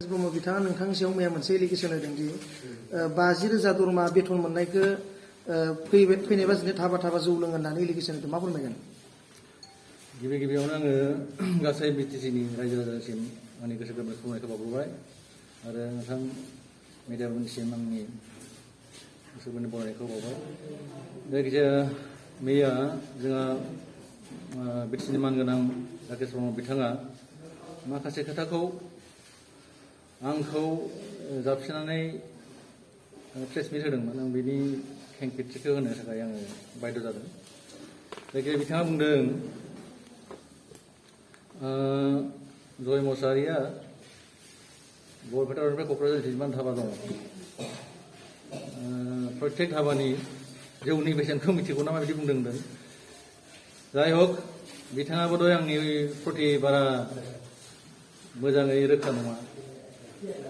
ब्रह्म बिथाङा नोंथांनि सायाव मैया मोनसे एलिगेसन होदों दि 50,000 दरमा बेथन मोननायखौ फैनाय बाजैनो थाबा थाबा जौ लोङो होननानै एलिगेसन होदों। मा फोरमायगोन? गिबियावनो आङो गासै बिटिसिनि रायजो राजासिम आंनि गोसो गोरबोनि खुलुमनायखौ बावबोबाय आरो नोंथां मेडियाफोरनिसिम आंनि गोसो गोरबोनि बरायनायखौ बावबाय। जायखिजाया मैया जोंहा बिटिसिनि मानगोनां राकेश ब्रह्म बिथाङा माखासे खोथाखौ आंखौ जाबसिननानै प्रेस मिट होदोंमोन। आं बिनि खेंखेथिखौ होनो थाखाय आङो बाध्य जादों। जायखिजाया बिथाङा बुंदों जय मसाहारिया बरपेटानिफ्राय क'क्राझार जिमान धाबा दङ। प्रत्येक धाबानि जौनि बेसेनखौ मिथिगौ नामा बिदि बुंदों। जाय हक बिथाङाबो दय आंनि प्रति बारा मोजाङै रोखा नङा।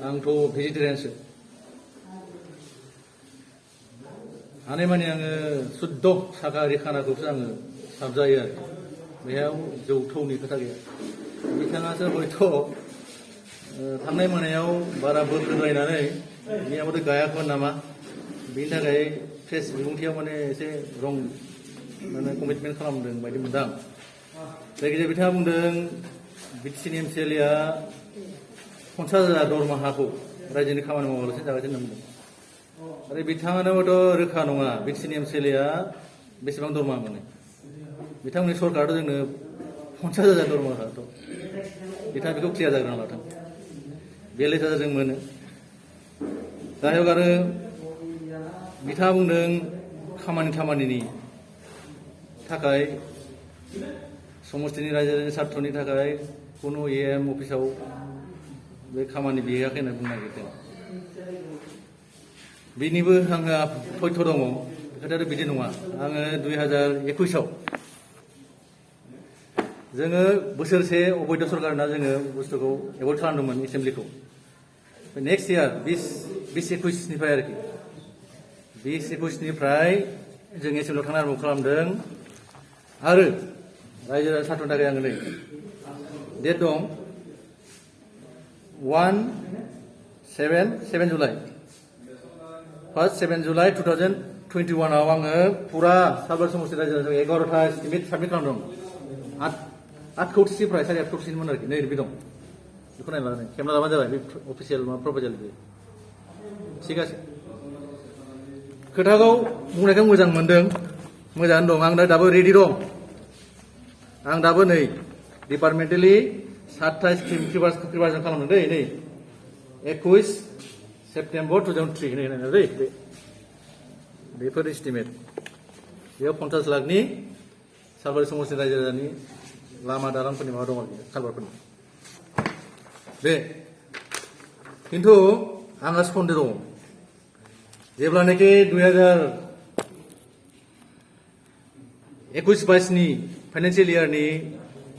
आंथ' भेजिटेरियानसो। हानायमानि आङो सुद्ध शाकाहारि खानाखौसो आङो साबजायो आरो बेयाव जौ थौनि खोथा गैया। बिथाङासो हयथ' थांनाय मोनायाव बारा बोखोद्रायनानै बिनियाबोथ' गायाखैमोन नामा, बिनि थाखाय प्रेस बिबुंथियाव माने एसे रं कमिटमेन्ट खालामदों बायदि मोनदां। जायखिजाया बिथाङा बुंदों बिटिसिनि एमसिएलएआ 50,000 दरमाहाखौ रायजोनि खामानि मावालासिनो जागासिनो होनना बुंदों। आरो बिथाङानोबोथ' रोखा नङा बिटिसिनि एमसिएलएआ बेसेबां दरमाहा मोनो। बिथांमोननि सरकाराथ' जोंनो 50,000 दरमाहाथ' बिथाङा बेखौ क्लियार जाग्रोना लाथों। बेले जाजा जों मोनो। जाय हक आरो बिथाङा बुंदों खामानिनि थाखाय समस्तिनि रायजोनि सार्थनि थाखाय खुनु एएम अफिसाव बे खामानि बिहैयाखै होनना बुंनो नागिरदों। बिनिबो आंहा तथ्य दङ। खोथायाथ' बिदि नङा। आङो 2021आव जोङो बोसोरसे अबैध सरकारना जोङो बुस्थुखौ एभयड खालामदोंमोन एसेम्ब्लिखौ। नेक्स्ट इयार 2021निफ्राय आरोखि 2021निफ्राय जों एसेम्ब्लियाव थांनो आरम्भ खालामदों। आरो रायजो राजा सार्थनि थाखाय आङो नै डेट दं 7 जुलाइ 7 जुलाइ 2021आव आङो फुरा सालबार समस्ति रायजो राजाजों 11टा एस्टिमेट साबमिट खालामदों। 8 कौटिनिफ्राय 8.5 कौटिसिममोन आरोखि। नै बे दं, बेखौ नायना लानानै खेबना लाबानो जाबाय। बे अफिसियेल प्रप'जाल बे थिग আছে। खोथाखौ बुंनायखौ मोजां मोनदों, मोजाङानो दं। आं दाबो रेडि दं। आं दाबो नै डिपार्टमेन्टेलि 7टा स्किम प्रिपारेसन खालामदों दै। नै 21 सेप्तेम्बर 2003 नै दै बेफोर एस्टिमेट। बेयाव 50 लाखनि सालबारि समस्ति रायजो राजानि लामा दालांफोरनि माबा दं आरोखि कालभारफोरनि। बे खिन्थु आंहा सन्देह दं। जेब्लानाखि 2021-22नि फाइनान्सियेल इयारनि